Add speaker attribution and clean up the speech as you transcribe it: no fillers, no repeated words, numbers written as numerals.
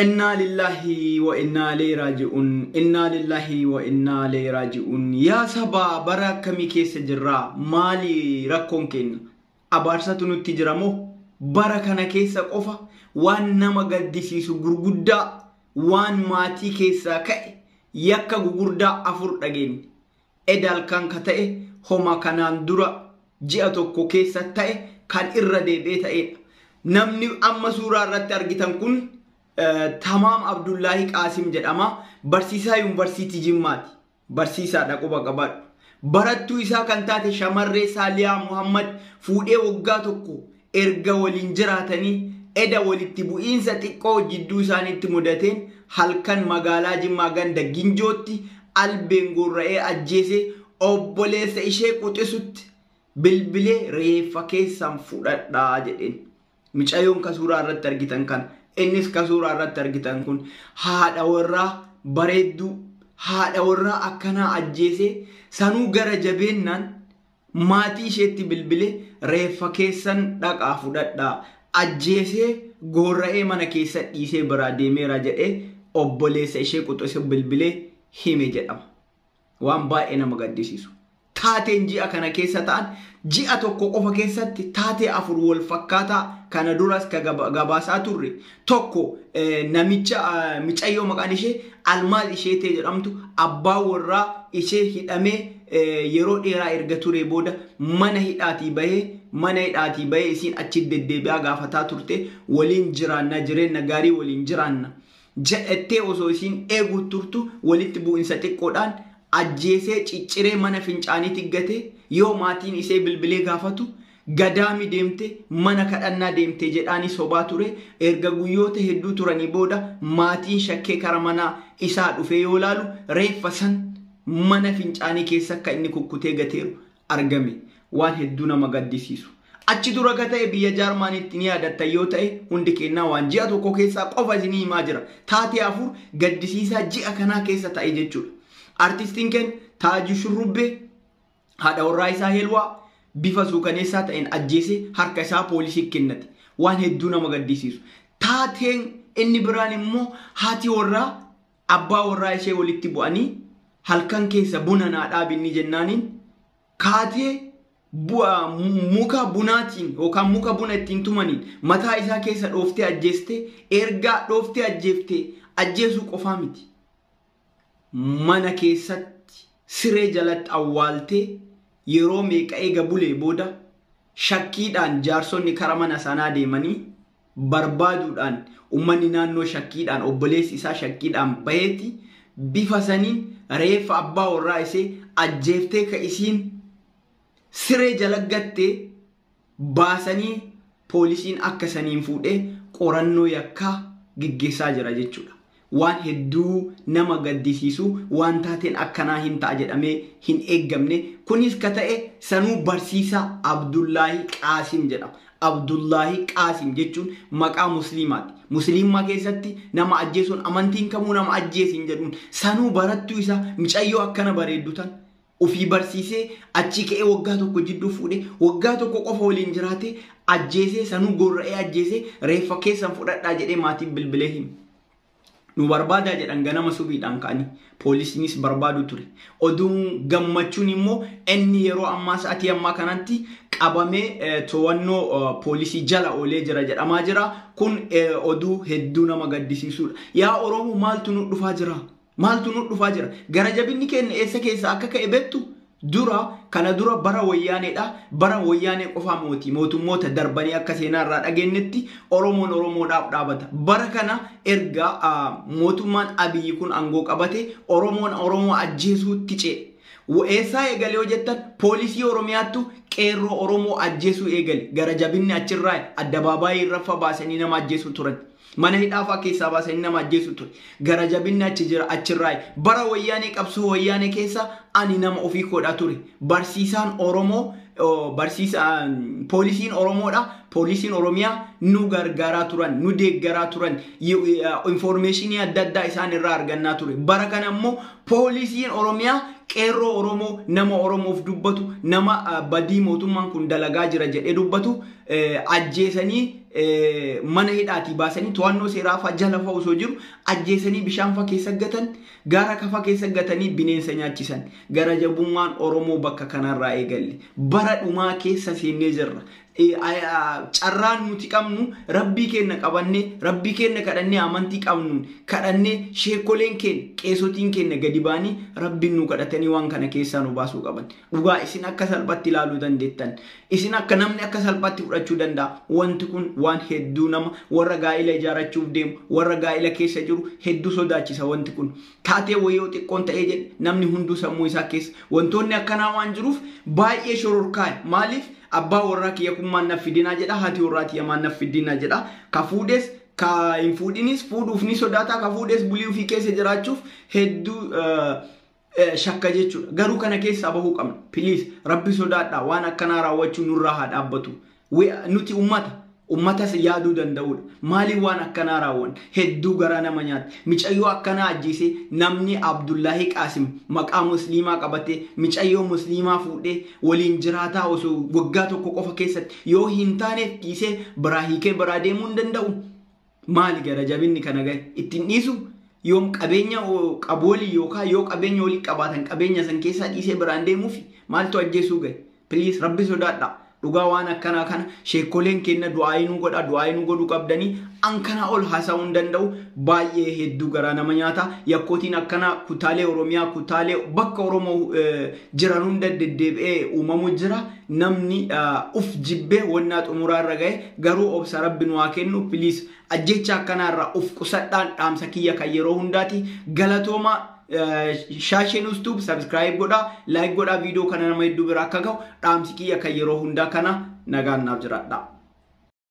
Speaker 1: Innaa lillahi wa innaa ilayhi raaji'uun. Innaa lillahi wa innaa ilayhi raaji'uun. Yaa sabaa, bara akkamii keessa jirraa? Maali rakkoon keenya? Abaarsatu nutti jira moo? Bara kana keessa qofa waan nama gaddisiisu gurguddaa, waan maatii keessaa ka'e, yakka gugurdaa 4 dhageenye. Edal kan ka ta'e homa kanaan dura ji'a tokko keessa ta'e kan irra deebi'ee ta'edha. Namni amma suuraa irratti argitan kun Tamaam Abdullaahi Qaasim jedhama. Barsiisaa Yuunivarsiitii Jimmaati. Barsiisaadha, quba qabaadhu. Barattuu isaa kan taate shamarree Saaliyaa Muhammad fuudhee waggaa tokko erga waliin jiraatanii eda walitti bu'iinsa xiqqoo jidduu isaaniitti mudateen halkan magaalaa Jimmaa ganda Ginjootti albeen gorra'ee ajjeesee obboleessa ishee quxisutti bilbilee reeffa keessan fudhadhaa jedheen. Mucayyoon ka suuraa irratti argitan kana, innis ka suuraa irratti argitan kun haadha warraa bareedduu, haadha warraa akkanaa ajjeesee, sanuu gara jabeennaan maatii isheetti bilbilee reeffa keessan dhaqaa fudhadhaa, ajjeesee gorra'ee mana keessa dhiisee biraa deemeera jedhee obboleessa ishee quxise bilbilee hime jedhama. Waan baay'ee nama gaddisiisu. Taateen ji'a kana keessa ta'an, ji'a tokko qofa keessatti taatee 4 wal fakkaataa, kana duras ka gabaasaa turre. Tokko namicha micayyoo maqaan ishee Almaaz Isheetee jedhamtu, abbaa warraa ishee hidhamee yeroo dheeraa erga ture booda mana hidhaatii bahee isiin achi deddeebi'aa gaafataa turte, waliin jiraanna, jireenya gaarii waliin jiraanna jedhattee osoo isiin eeguu turtu walitti bu'insa xiqqoodhaan ajjeesee cicciree mana fincaanii gatee, yoo maatiin ishee bilbilee gaafatu gadaami deemte, mana kadhannaa deemte jedhaanii sobaa ture. Erga guyyoota hedduu turanii booda maatiin shakkee kara manaa isaa dhufee yoo laalu reeffa san mana fincaanii keessa akka inni kukkutee gateeru argame. Waan hedduu nama gaddisiisu. Achi dura ka ta'e biyya Jaarmaanitti ni yaadattan yoo ta'e, hundi kennaa waan ji'a tokko keessaa qofa isinii himaa jira. Taatee 4 gaddisiisaa ji'a kanaa keessa ta'e jechuudha. Artistiin keenya Taajuu Shurrubbee haadha warraa isaa Helwaa bifa suukaneessaa ta'een ajjeesee harka isaa poolisii kennate. Waan hedduu nama gaddisiisu. Taateen inni biraan immoo haati warraa abbaa warraa ishee walitti bu'anii halkan keessa buna naa dhaabinni jennaaniin kaatee muka bunaatiin yookaan muka buna ittiin tumaniin mataa isaa keessa dhooftee ajjeeste. Ergaa dhooftee ajjeeftee ajjeesuu qofaa miti. Mana keessatti siree jalatti awwaaltee yeroo meeqa eega bulee booda shakkiidhaan jaarsonni kara mana sanaa deemanii barbaaduudhaan, uummanni naannoo shakkiidhaan, obboleessi isaa shakkiidhaan baheeti bifa saniin reeffa abbaa warraa ishee ajjeeftee ka isiin siree jala gattee baasanii poolisiin akka saniin fuudhee qorannoo yakkaa geggeessaa jira jechuudha. Waan hedduu nama gaddisiisu, waan taateen akkanaa hin ta'a jedhamee hin eeggamne. Kunis ka ta'e sanuu barsiisaa Abdullaahi Qaasim jedhama. Abdullaahi Qaasim jechuun maqaa musliimaati. Musliimaa keessatti nama ajjeesuun, amantiin kamuu nama ajjeesin jedhuun, sanuu barattuu isaa micayyoo akkana bareeddu tan ofii barsiisee achi ka'ee waggaa tokko jidduu fuudhee waggaa tokko qofa waliin jiraatee ajjeesee, sanuu gorra'ee ajjeesee reeffa keessan fudhadhaa jedhee maatiin bilbilee hime. Nu barbaadaa jedhan ganama subiidhaan ka'anii, poolisiinis barbaadu ture. Oduun gammachuun immoo inni yeroo ammaa sa'atii ammaa kanatti qabamee to'annoo poolisii jala oolee jira jedhamaa jira. Kun oduu hedduu nama gaddisiisudha. Yaa Oromoo, maaltu nu dhufaa jira? Maaltu nu dhufaa jira? Gara jabinni keenya eessa keessa akka ka'e beektu? Dura kana dura bara wayyaaneedha. Bara wayyaanee qofaa mooti. Mootummoota darbanii akka seenaa irraa dhageenyetti Oromoon Oromoodhaaf dhaabata. Bara kana erga mootummaan Abiyyi kun aangoo qabate Oromoon Oromoo ajjeesuutti ce'e. Eessaa eegale yoo jettan, poolisii Oromiyaattu qeerroo Oromoo ajjeesuu eegale. Gara jabinni achirraa addabaabaayii irra baasanii nama ajjeesuu turan. Mana hidhaafaa keessaa baasanii nama ajjeesu ture. Gara jabinni achi jira achirraa. Bara wayyaanee, qabsoo wayyaanee keessa ani nama ofii koodhaa ture. Barsiisaan Oromoo, barsiisaan poolisiin Oromoodha. Poolisiin Oromiyaa nu gargaaraa turan, nu deeggaraa turan, information adda addaa isaan irraa argannaa ture. Bara kana immoo poolisiin Oromiyaa Qeerroo Oromoo, nama Oromoof dubbatu, nama badii mootummaan kun dalagaa jira jedhee dubbatu ajjeesanii, mana hidhaatii baasanii, to'annoo seeraa fa'a jala fa'a osoo jiru ajjeesanii, bishaan fa'a keessa gatan, gaara kafa keessa gatanii bineensa nyaachisan. Gara jabummaan Oromoo bakka kanarraa eegalle. Bara dhumaa keessa seennee jirra. Carraan nuti qabnu rabbii keenya qabannee, rabbii keenya kadhannee, amantii qabnuun kadhannee, sheekoleen keenya, qeesotiin keenya gadi ba'anii rabbiin nu kadhatanii waan kana keessaa nu baasuu qaban. Dhugaa isin akka salphatti ilaaluu dandeettan. Isin akka namni akka salphatti fudhachuu danda'a. Wanti kun waan hedduu nama warra gaa'ila ijaarrachuuf deemu, warra gaa'ila keessa jiru hedduu sodaachisa wanti kun. Taatee wayii xiqqoon ta'ee jedhe namni hunduu sammuu isaa keessa wantoonni akkanaa waan jiruuf baay'ee shororkaa'e. Maaliif abbaa warraa kiyya kun maal naaf fidinaa jedha, haati warraa tiyya maal naaf fidinaa jedha. Ka fuudhes ka hin fuudhinis fuudhuuf ni sodaata, ka fuudhes bulii ofii keessa jiraachuuf hedduu shakka jechuudha. Garuu kana keessaa bahuu qabna. Please, rabbi sodaadha, waan akkanaa raawwachuu nurraa haa dhaabbatu. Nuti ummata. Ummatas yaaduu danda'udha. Maaliif waan akkanaa raawwan? Hedduu garaa nama nyaata. Micayyoo akkanaa ajjeesee, namni Abdullaahi Qaasim maqaa musliimaa qabatee micayyoo musliimaa fuudhee waliin jiraataa osoo waggaa tokko qofa keessatti yoo hin taaneef dhiisee biraa hiikee biraa deemuu hin danda'u. Maali gara jabinni kana gahe? Ittiin dhiisu yoom qabeenya qabu walii yookaan yoo qabeenya walii qabaatan qabeenya san keessaa dhiisee biraan deemuufi maaltu ajjeesuu gahe? Please, rabbi sodaadha. Dhugaa waan akkanaa kana sheekoleen kenna du'aayinuu godha, du'aayinuu godhuu qabdanii. An kana ol haasa'uu hin danda'u. Baay'ee hedduu garaa nama nyaata. Yakkootiin akkanaa kutaalee Oromiyaa, kutaalee bakka Oromoo jiran hunda deddeebi'ee uumamu jira. Namni uf jibbee wannaa xumuraa irra gahe, garuu obsa rabbi nu haa kennu. Please, ajjecha akkanaa irraa uf qusadhaan dhaamsa kiyya kan yeroo hundaati. Galatooma. Shaasheen Ustuub subscribe godhaa, like godhaa, viidiyoo kana nama hedduu bira akka gahu dhaamsi kiyya kan yeroo hundaa kana. Nagaan naaf jiraadha.